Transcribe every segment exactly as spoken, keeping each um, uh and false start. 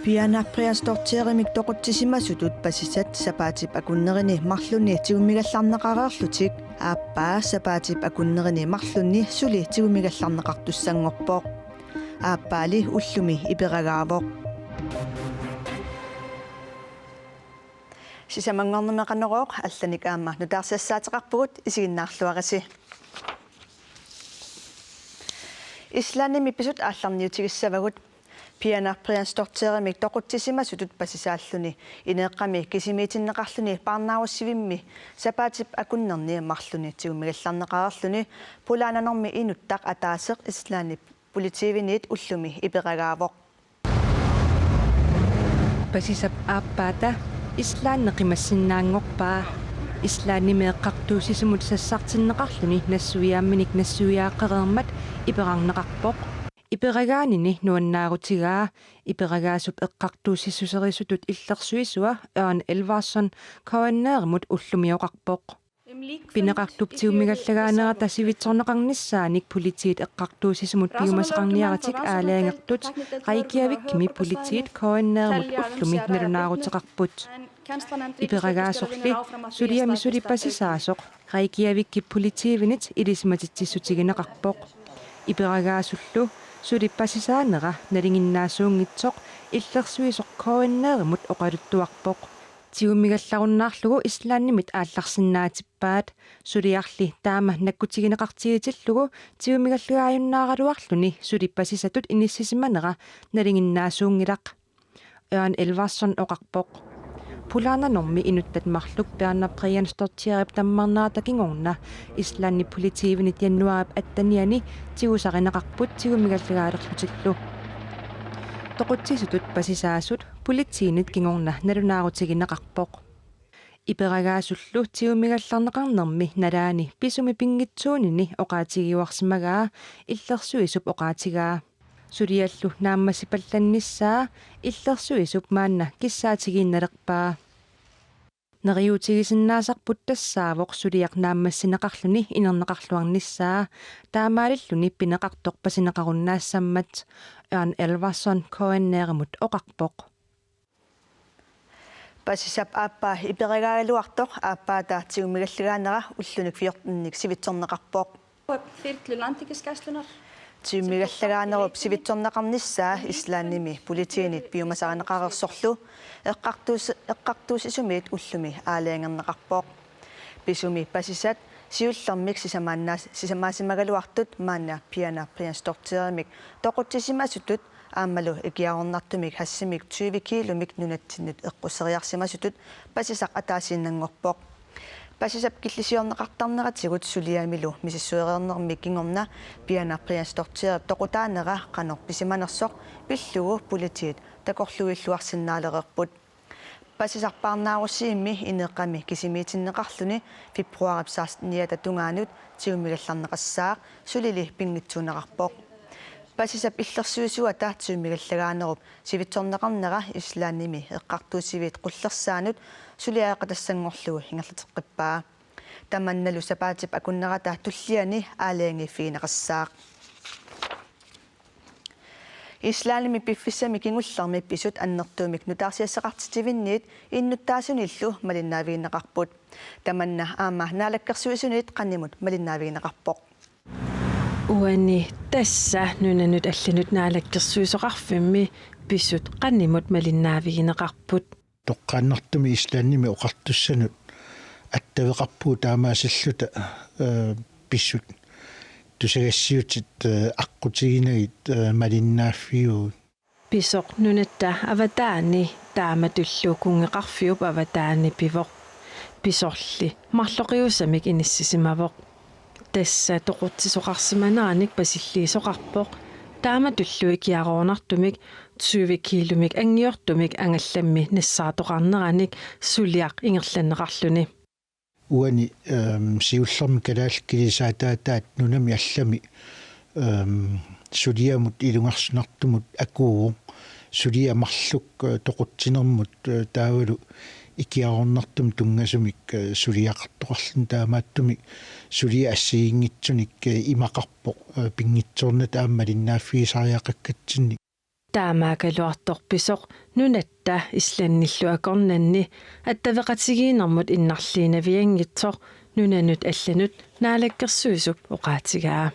Piana Briansdóttirimik toqutsisimasutut pasisat sapaatip akunnerini marlunni tigummigallarneqareerlutik aappaa sapaatip akunnerini marlunni suli tigummigallarneqartussanngorpoq. Aappaali ullumi iperagaavoq. Sisamanngornermi Qanorooq, allanik aamma nutaarsiassaateqarpugut, isiginnaarluarisi. Islandimi pisut aallarniutigissavagut. Piana Briansdóttirimik toqutsisimasutut pasisaalluni ineeqqami kisimiitinneqarluni parnaarussivimmi sapaatip akunnerni marlunni tigummigallarneqareerluni pulaananormi inuttaq ataaseq Islandip politiiviniit ullumi iperagaavoq. Pasisap aappaata Islandi qimassinnaanngorpaa. Islandimi eqqartuussisumut sassartinneqarluni nassuiaamminik nassuiaaqqereermat iperarneqarpoq. Iperagaanini nuannaarutigaa iperagaasup eqqartuussissuserisutut illersuisua Ørn Elvarson K N R-imut ullumi oqarpoq. Pineqartup tigummigallagaa nerata sivitsorneqarnissaanik politiit eqqartuussisumut piumasaqarniaratik aalajangertut Reykjavikimi politiit K N R-imut ullumi nalunaaruteqarput. Iperagaasorli suliami suli pasisaasoq Reykjavikip politiivinit ilisimatitsissutigineqarpoq. Iperagaasullu suli pasisaanera nalinginnaasuunngitsoq illersuisoq K N R-imut oqaluttuarpoq. Tigummigallarunnaarlugu Islandimit aallarsinnaatippaat, suliarli taama nakkutigineqartigitillugu tigummigallagaajunnaaraluarluni suli pasisatut inissisimanera nalinginnaasuunngilaq, Ørn Elvarson oqarpoq. Pulaananormi inuttat marluk Piana Briansdóttirip tammarnerata kingorna Islandip politiivinit januaarip attenianni tigusarineqarput tigummigallagaalerlutillu. Toqutsisutut pasisaasut politiinit kingorna nalunaarutigineqarpoq. Iperagaasullu tigummigallarneqarnermi nalaani pisumi pinngitsuunini oqaatigiuarsimagaa illersuisup oqaatigaa. Suliallu naammassipallannissaa illersuisup maanna kissaatigiinnalerpaa. Neriuutigisinnaasarput tassaavoq suliaq naammassineqarluni inerneqarluarnissaa, taamaalilluni pineqartoq pasineqarunnaassammat, Ørn Elvarson K N R-imut oqarpoq. Pasisap aappaa iperagaagaluartoq aappaata tigummigallagaanera ullunik fjortenik sivitsorneqarpoq. Upp á Þyrlu Landhelgisgæslunnar. Tigummigallagaanerup sivitsorneqarnissaa Islandimi politiinit piumasarineqareersorlu eqqartuus-, eqqartuussisumiit ullumi aalajangerneqarpoq. Pisumi pasisat siullermik sisamaannaas-, sisamaasimagaluartut maanna Piana Briansdóttirimik toqutsisimasutut aammalu ikiaroornartumik hashimik tyve kiilumik nunatsinnut eqqusseriarsimasutut pasisaq ataasiinnanngorpoq. Pasisap killisiorneqartarneratigut suliamilu misissuereernermi kingorna Piana Briansdóttirip toqutaanera qanoq pisimanersoq pillugu politiit takorluuilluarsinnaalereerput. Pasisaq parnaarussivimmi ineeqqami kisimiitinneqarluni februaarip seksteniata tungaanut tigummigallarneqassaaq, sulili pinngitsuunerarpoq. Pasisap illersuisuata tigummigallagaanerup sivitsorneqarnera Islandimi eqqartuussiviit qullersaanut suliareqatassanngorlugu ingerlateqqippaa. Tamannalu sapaatip akunnerata tulliani aalajangiiffigineqassaaq. Islandimi piffissami kingullermi pisut annertuumik nutaarsiassaqartitsivinniit innuttaasunillu malinnaavigineqarput. Tamanna aamma Naalakkersuisuniit qanimut malinnaavigineqarpoq. Uani tassa nunanut allanut Naalakkersuisoqarfimmi pisut qanimut malinnaavigineqarput. Toqqaannartumik Islandimi oqartussanut attaveqarpugut taamaasilluta, ee, pisut tusagassiutit, ee, aqqutiginagit, ee, malinnaaffiugut. Pisoq nunatta avataani taamatullu kunngeqarfiup avataani pivoq. Pisorli marloqiusamik inissisimavoq. Tassa toqutsisoqarsimaneranik pasilliisoqarpoq. Taamatullu ikiaroornartumik tyve kiilumik anngiortumik angallammi nassaartoqarneranik suliaq ingerlanneqarluni. Uani, ehm, siullermik kalaallit kilisaataataat nunami allami, ehm, suliamut ilungersunartumut akuuvoq, suliaq marluk, eh, toqutsinermut, eh, taavalu ikiaroornartumik tunngasumik, eh, suliaqartoqarluni, taamaattumik suliaq assigiinngitsunik, eh, imaqarpoq, eh, pinngitsoornata aamma malinnaaffigisariaqakkatsinnik. Taamaakkaluartoq pisoq nunatta Islandillu akornanni attaveqatigiinnermut innarliinavianngitsoq nunanut allanut naalakkersuisup oqaatigaa.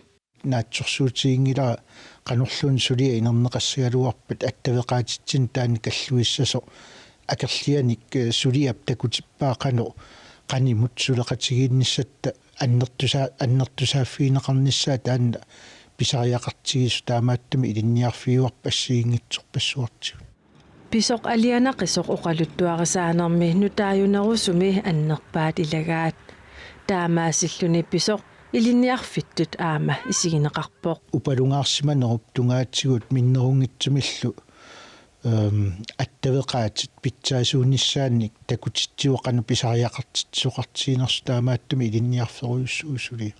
Naatsorsuutiginngilara qanorluunniit suliaq inerneqassagaluarpat attaveqaatitsinni taanna kalluissasoq akerlianik, eh, suliap takutippaa qanoq qanimut suleqatigiinnissatta annertusa-, annertusaaffigineqarnissaa taanna pisariaqartigisoq, taamaattumik ilinniarfigiuarput assigiinngitsorpassuartigut. Pisoq alianaqisoq oqaluttuarisaanermi nutaajunerusumi annerpaat ilagaat. Taamaasilluni pisoq ilinniarfittut aamma isigineqarpoq. Upalungaarsimanerup tungaatigut minnerunngitsumillu, ehm, attaveqaatit pitsaasuunissaannik takutitsivoq qanoq pisariaqartitsisoqartiginersoq, taamaattumik ilinniarferujussuuvoq suliaq.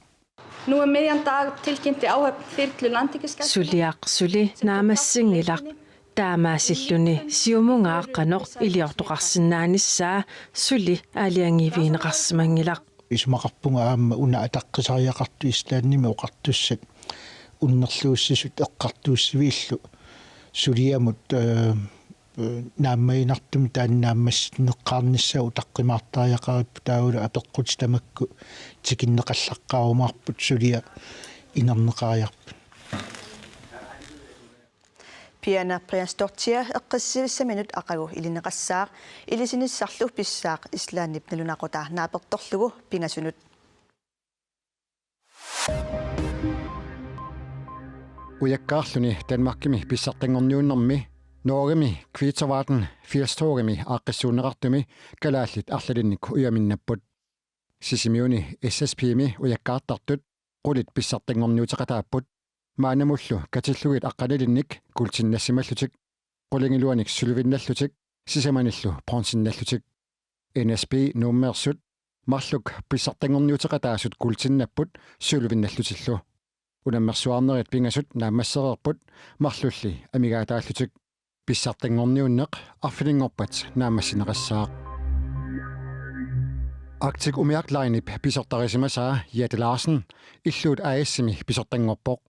Nú er miðjan dag tilkynnti áhöfn þyrlu Landhelgisgæslunnar. Suliaq suli naammassinngilaq. Taamaasilluni siumungaaq qanoq iliortoqarsinnaanissaa suli aalajangiivigineqarsimanngilaq. Isumaqarpunga aamma una ataqqisariaqartut Islandimi oqartussat unnerluussisut eqqartuussiviillu suliamut, eh, eh, naammaginartumik taanna naammassinneqqaarnissaa utaqqimaartariaqaripput, taavalu apeqqutit tamakku tikinneqallaqqaarumaarput suliaq inerneqariarpat. Piana Briansdóttir eqqissivissaminut aqagu ilineqassaaq, ilisinissarlu pissaaq Islandip nalunaaqutaa naapertorlugu pingasunut. Ujakkaarluni Danmarkimi pissartanngorniunnermi Norgemi Kvitovarden Fjellstogimi aaqqissuunneqartumi kalaallit arlalinnik ujaminnapput. Sisimiuni S S P-mi ujakkaartartut qulit pissartanngorniuteqataapput. Maannamullu katillugit aqqanilinnik kuultinnassimallutik, qulingiluanik sølvinnallutik, sisamanillu bronzennallutik. N S B Nuummeersut marluk pissartanngorniuteqataasut kuultinnapput sølvinnallutillu. Unammersuarnerit pingasut naammassereerput marlulli amigaataallutik. Pissartanngorniunneq arfininngorpat naammassineqassaaq. Arctic Umiaq Linep pisortarisimasaa Jette Larsen Illuut A/S-imi pisortanngorpoq.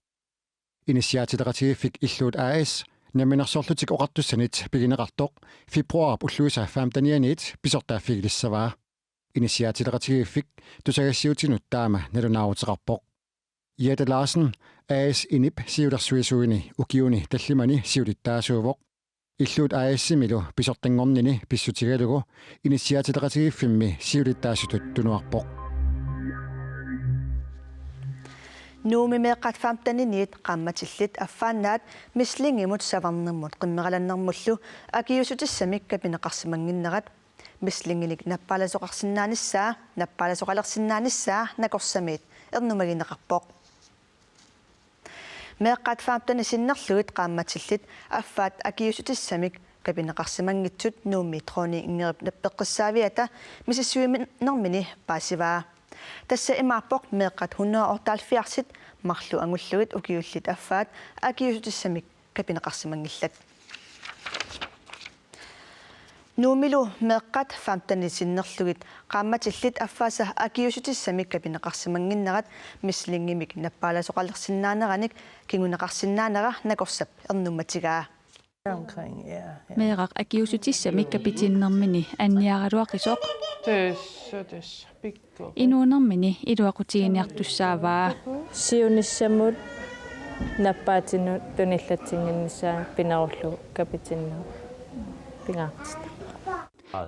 Inissiaatileqatigiiffik Illuut A/S Namminersorlutik Oqartussanit pigineqartoq februaarip ulluisa femtenianiit pisortaaffigilissavaa. Inissiaatileqatigiiffik tusagassiuutinut taama nalunaaruteqarpoq. Jette Larsen A/S Inip siulersuisuini ukiuni tallimani siulittaasuuvoq. Illuut A/S-imilu pisortanngornini pissutigalugu inissiaatileqatigiiffimmi siulittaasutut tunuarpoq. Nuummi meeqqat femteniniit qaammatillit affaannaat Mæslingimut Savarnermut qimmeralannermullu akiuussutissamik kapineqarsimannginnerat Mæslinginik nappaalasoqarsinnaanissaa, nappaalasoqalersinnaanissaa nakorsamiit ernumagineqarpoq. Meeqqat femtenit sinnerlugit qaammatillit affaat akiuussutissamik kapineqarsimanngitsut Nuummi Dronningerip nappeqqissaaviata misissuinermini paasivaa. Tassa imaappoq meeqqat hundrede otteoghalvfjerdsit marluk angullugit ukiullit affaat akiuussutissamik kapineqarsimanngillat. Nuummilu meeqqat femtenit sinnerlugit qaammatillit affaasa akiuussutissamik kapineqarsimannginnerat Mæslingimik nappaalasoqalersinnaaneranik kinguneqarsinnaanera nakorsap ernummatigaa. Omkring, ja, ja. Meeraq akiuussutissamik kapitinnermini anniaraluaqisoq. Tøs, tøs, pikku. Inuunermini iluaqutiginiartussaavaa. Siunissamut nappaatinut tunillatsinnginnissaa pinerullugu kapitinneq pingaartitaq.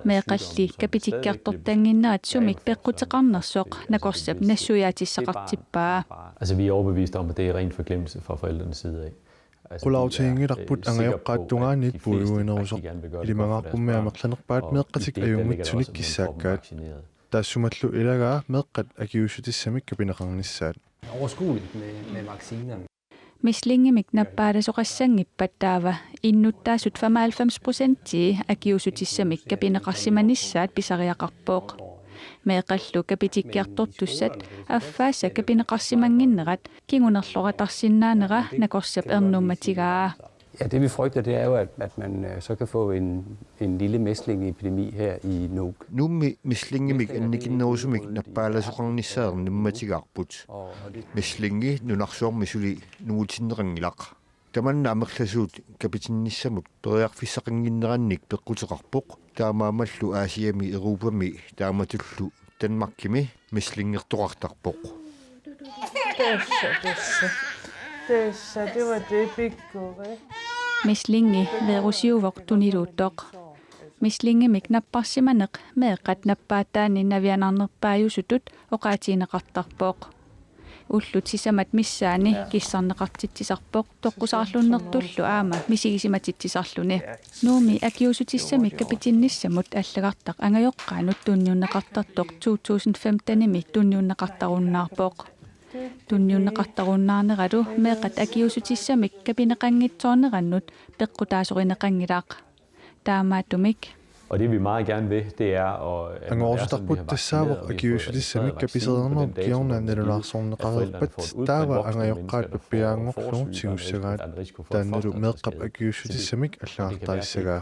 Meeqqalli kapitikkiartortannginnerat sumik peqquteqarnersoq nakorsap nassuiaatissaqartippaa. Altså, vi er overbevist om, at det er ren forglemmelse fra forældrenes side af. Qulautiginngilarput angajoqqaat tungaanniit puiguinerusoq. Ilimagaarpummi amerlanerpaat meeqqatik ajunngitsinik kissaakkaat. Taassumalu ilagaa meeqqat akiuussutissamik kapineqarnissaat. Overskueligt med, med vaccinerne. Mæslingimik nappaalasoqassanngippat taava innuttaasut femoghalvfems procentii akiuussutissamik kapineqarsimanissaat pisariaqarpoq. Meeqqallu kapitikkiartortussat affaasa kapineqarsimannginnerat kingunerlortarsinnaanera nakorsap ernummatigaa. Ja, det vi frygter, det er jo, at, at man øh, så kan få en, en lille mæslingeepidemi her i Nuuk. Nuummi mæslingimik annikinnerusumik nappaalasoqarnissaa ernummatigaarput. Mæslingi nunarsuarmi suli nungutinneqanngilaq. Tamanna amerlasuut kapitinnissamut periarfissaqannginnerannik peqquteqarpoq, taamaammallu Asiami Europami taamatullu Danmarkimi mæslingertoqartarpoq. Tassa, tassa. Tassa, det var det, Pikkori. Mæslingi virusiuvoq tuniluuttoq. Mæslingimik napparsimaneq meeqqat nappaataanni navianarnerpaajusutut oqaatigineqartarpoq. Ullut sisamat missaanni kissarneqartitsisarpoq toqqusaarlunnertullu aamma misigisimatitsisarluni. Nuummi akiuussutissamik kapitinnissamut allagartaq angajoqqaanut tunniunneqartartoq to tusind femtenimi tunniunneqartarunnaarpoq. Tunniunneqartarunnaarneralu meeqqat akiuussutissamik kapineqanngitsoornerannut peqqutaasorineqanngilaq. Taamaattumik. Og det vi meget gerne vil, det er at... Angoorusutarput tassaavoq akiuussutissamik kapisereernerup kingorna nalunaarsorneqareerpat, taava angajoqqaat pappiaranngorlugu tigussagaat. Taannalu meeqqap akiuussutissamik allagartarissagaa.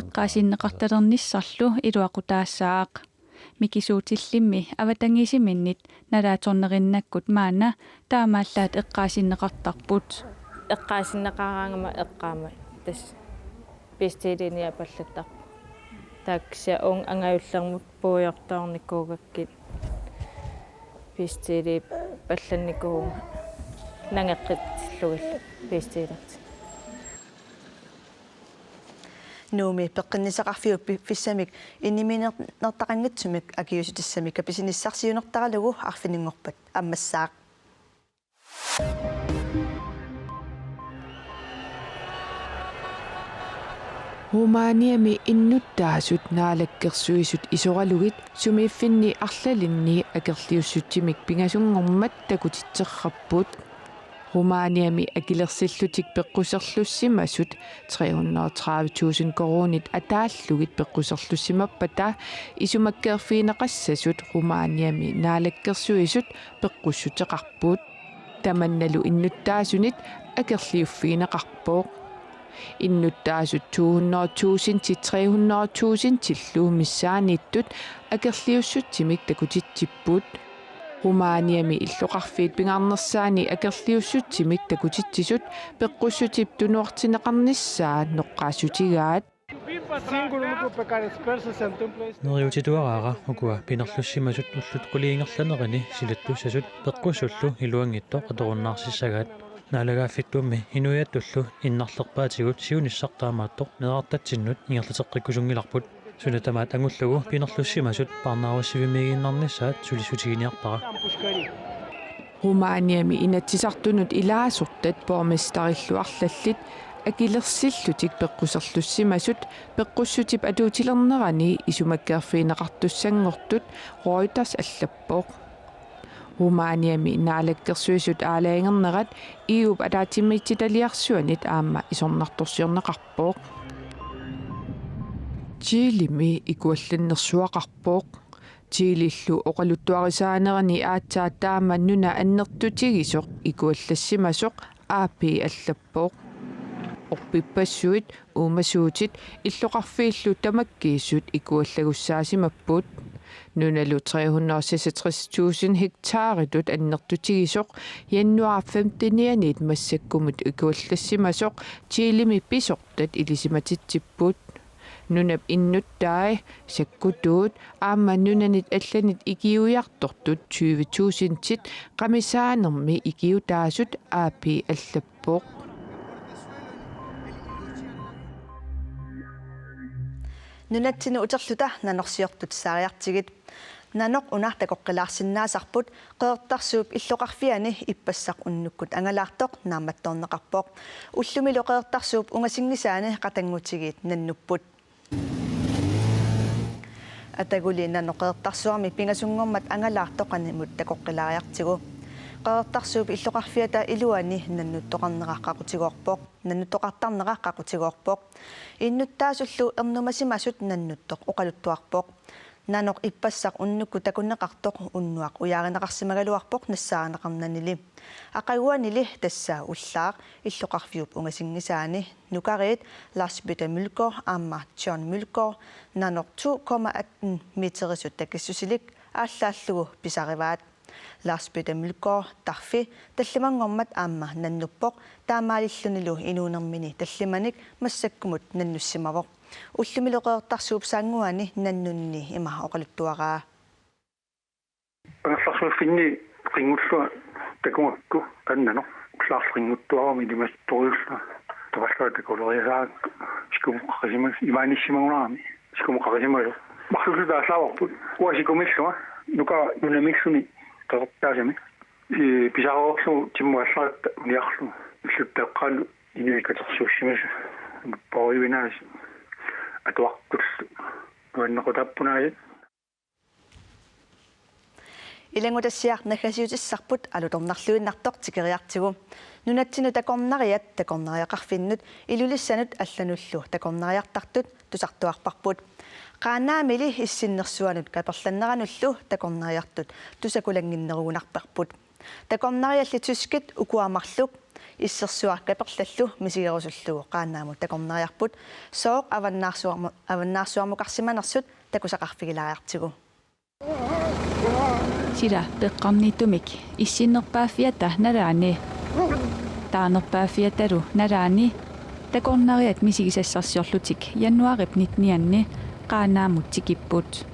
Eqqaasinneqartalernissarlu iluaqutaassaaq. Mikisuutillimmi avatangiisiminnit nalaatsornerinnakkut maanna taamaallaat eqqaasinneqartarput. Eqqaasinneqaraangama eqqaammat tassa bestillinginiapallattarpoq. Taava kisianni uunga angajullermut puigortoornikuugakkit bestillingipallannikuuvunga nangeqqitsillugillu bestillertik. Nuummi peqqinnissaqarfiup piffissamik inniminnertaqanngitsumik akiuussutissamik kapisinissaq siunertaralugu arfininngorpat ammassaaq. Rumæniami innuttaasut naalakkersuisut isoralugit sumiiffinni arlalinni akerliussutsimik pingasunngormat takutitserrapput. Rumæniami akilersillutik peqquserlussimasut tre hundrede og tredive tusind koruunit ataallugit peqquserlussimappata isumakkeerfigineqassasut Rumæniami naalakkersuisut peqqussuteqarput. Tamannalu innuttaasunit akerliuffigineqarpoq. Innuttaasut to hundrede tusind til tre hundrede tusind tillu missaanniittut akerliussutsimik takutitsipput. Rumæniami illoqarfiit pingaarnersaanni akerliussutsimik takutitsisut peqqussutip tunuartinneqarnissaa noqqaassutigaat. Neriuutituaraara ukua pinerlussimasut ullut qulit ingerlanerini silattussasut peqqussullu iluanngitsoq atorunnaarsissagaat. Naalagaaffittummi inuiattullu innarlerpaatigut siunissaq taamaattoq meerartatsinnut ingerlateqqikkusunngilarput. Suna tamaat angullugu pinerlussimasut parnaarussivimmiiginnarnissaat sulissutiginiarpara. Rumæniami Inatsisartunut ilaasortat borgmesterillu arlallit akilersillutik peqquserlussimasut peqqussutip atuutilernerani isumakkeerfigineqartussanngortut Reuters allappoq. Rumæniami naalakkersuisut aalajangernerat E U-p ataatsimiititaliarsuanit aamma isornartorsiorneqarpoq. Chilemi ikuallannersuaqarpoq. Chilellu oqaluttuarisaanerani aatsaat taama nuna annertutigisoq ikuallassimasoq A P allappoq. Orpippassuit, uumasuutit illoqarfiillu tamakkiisut ikuallagussaasimapput. Nunalu tre hundrede og seksogtres tusind hektaritut annertutigisoq januar femtenianit massakkumut ikuallassimasoq Chilemi pisortat ilisimatitsipput. Nunap innuttai, sakkutuut aamma nunanit allanit ikiuiartortut tyve tusindit qamisaanermi ikiutaasut A P allappoq. Nunatsinnut uterluta nanorsiortut saariartigit. Nanoq una takoqqilaarsinnaasarput Qeqertarsuup illoqarfiani ippassaq unnukkut angalaartoq naammattoorneqarpoq. Ullumilu Qeqertarsuup ungasinngisaani qatanngutigiit nannupput. Ataguli nanoq Qeqertarsuarmi pingasunngormat angalaartoq qanimut takoqqilaariartigu. Qeqertarsuup illoqarfiata iluani nannuttoqarnera qaqutigoorpoq. Nannuttoqartarnera qaqutigoorpoq. Innuttaasullu ernumasimasut nannuttoq oqaluttuarpoq. Nanoq ippassaq unnukkut takuneqartoq unnuaq ujaarineqarsimagaluarpoq nassaarineqarnanili. Aqaguanili tassa ullaaq illoqarfiup ungasinngisaani nukariit Lars Peter Mølgaard aamma John Mølgaard nanoq to komma atten meterisut takissusilik aallaallugu pisarivaat. Lars Peter Mølgaard Tarfi tallimanngormat aamma nannuppoq, taamaalillunilu inuunermini tallimanik massakkumut nannussimavoq. Ullumilu Qeqertarsuup Saannguani nannunni ima oqaluttuaraa. Angerlarsimaffinni qinngullugu takugakku qannanoq. Ullaarlu qinnguttuarami ilimasuttorujullunga. Tapallaat takuleriasaakka sikummut qaqisimasoq, imaanissimagunarami sikummut qaqisimasoq. Marluulluta aallaavarput. Uanga sikumillunga, nukara nunamilluni qeqertaasami. Ii, pisaareerlugu timmut allaratta uniarlugu. Illuttaqqaanu inuit katersuussimasut. Poorivinaasu atuartullu nuannequtaappunaasut. Ilanngutassiaq naggasiutissarput alutornarluinnartoq tikeriartigu. Nunatsinnut takornariat takornariaqarfinnut Ilulissanut allanullu takornariartartut tusartuarparput. Qaanaamili issinnersuanut kaperlanneranullu takornariartut tusakulannginnerugunarparput. Takornariallit tyskit ukua marluk issersuaq kaperlallu misigerusullugu Qaanaamut takornariarput, sooq avannaarsuarmu-, avannaarsuarmukarsimanersut takusaqarfigilaariartigu. Sila peqqarniittumik issinnerpaaffiata nalaani, taarnerpaaffiatalu nalaani takornariat misigisassarsiorlutik januaarip nittenianni Qaanaamut tikipput.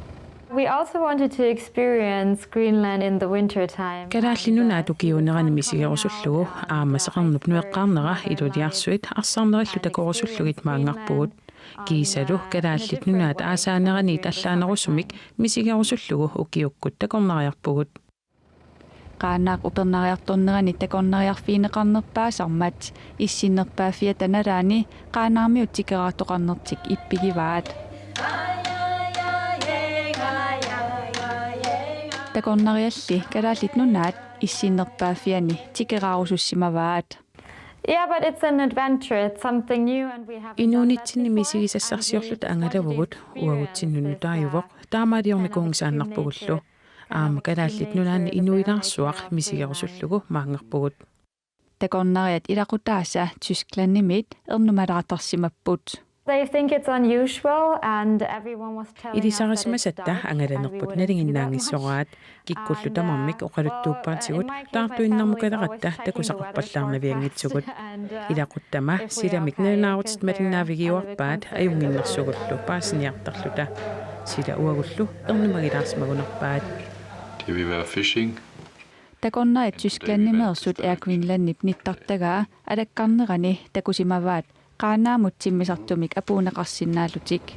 We also wanted to experience Greenland in the winter time. Kalaallit Nunaat ukiuunerani misigerusullugu aamma seqernup nueqqaarnera Iluliarsuit arsarnerillu takorusullugit maanngarpugut. Kiisalu Kalaallit Nunaat aasaaneraniit allaanerusumik misigerusullugu ukiukkut takornariarpugut. Qaanaaq upernariartornerani takornariarfigineqarnerpaasarmat issinnerpaaffiata nalaani Qaanaarmiut tikeraartoqarnertik ippigivaat. Takornarialli Kalaallit Nunaat issinnerpaaffiani tikeraarusussimavaat. Yeah, but it's an adventure. It's something new and we haven't done that before. Inuunitsinni misigisassarsiorluta angalavugut, uagutsinnut nutaajuvoq, taamaaliornikuunngisaannarpugullu. Aamma Kalaallit Nunaanni inuilaarsuaq misigerusullugu maanngarpugut. Takornariat ilaqutaasa Tysklandimiit ernumalaartarsimapput. They think it's unusual and everyone was telling us that it's Ilisarisimasatta dark and we angalanerput wouldn't see that much. Nalinginnaanngissoraat. Kikkullu tamarmik oqaluttuuppaatigut taartuinnarmukaleratta takusaqarpallaarnavianngitsugut. Ilaquttama silamik nalunaarutit malinnaavigiuarpaat ajunnginnersugullu paasiniartarluta. Sila uagullu ernumagilaarsimagunarpaat. Takornariat Tysklandimeersut Air Greenlandip nittartagaa alakkarnerani takusimavaat Qaanaamut timmisartumik apuunneqarsinnaallutik.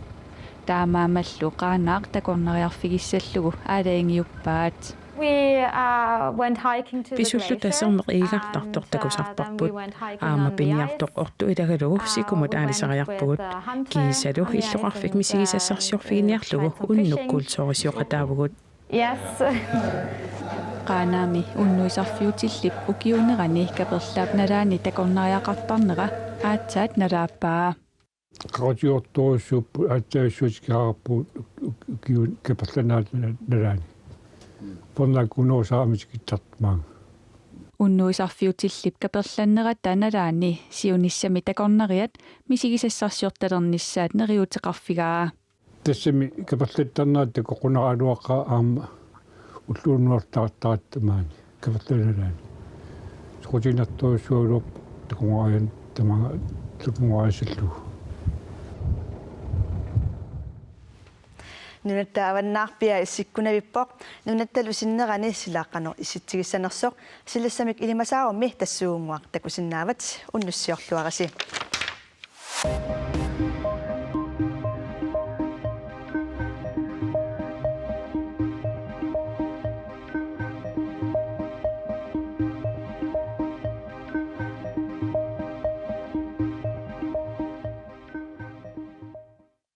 Taamaammallu Qaanaaq takornariarfigissallugu aalajangiuppaat. We, uh, went hiking to the glaciers. Pisulluta sermeq iigartartoq takusarparput. Aamma piniartoq ortup ilagalugu sikumut aalisariarpugut. Kiisalu illoqarfik misigisassarsiorfiginiarlugu unnuk kulturisioqataavugut. Yes. Qaanaami unnuisarfiutillip ukiuunerani kaperlaap nalaani takornariaqartarnera aatsaat nalaappaa. Qaqutigoortorujussuupput, aatsaat tikeraarpugut ukiuni kaperlanneqarnerata nalaani. Pernaakkunuusaamik tikittartumaanga. Unnuisarfiutillip kaperlannerata nalaani siunissami takornariat misigisassarsiortalernissaat neriuuteqarfigaa. Tassami kaperlattarnera takoqqunaraluaqaaq aamma ulluunnuartartaratta maani kaperlanneqarnerata nalaani. Soqutiginartorujussuugaluarpoq takornariat tamaanga takornariassallugu. Nunatta Avannaarpia issikkunavippoq. Nunattalu sinnerani sila qanoq issitsigissanersoq silassamik ilimasaarummi tassuugunnguaq takusinnaavat, unnussiorluarisi.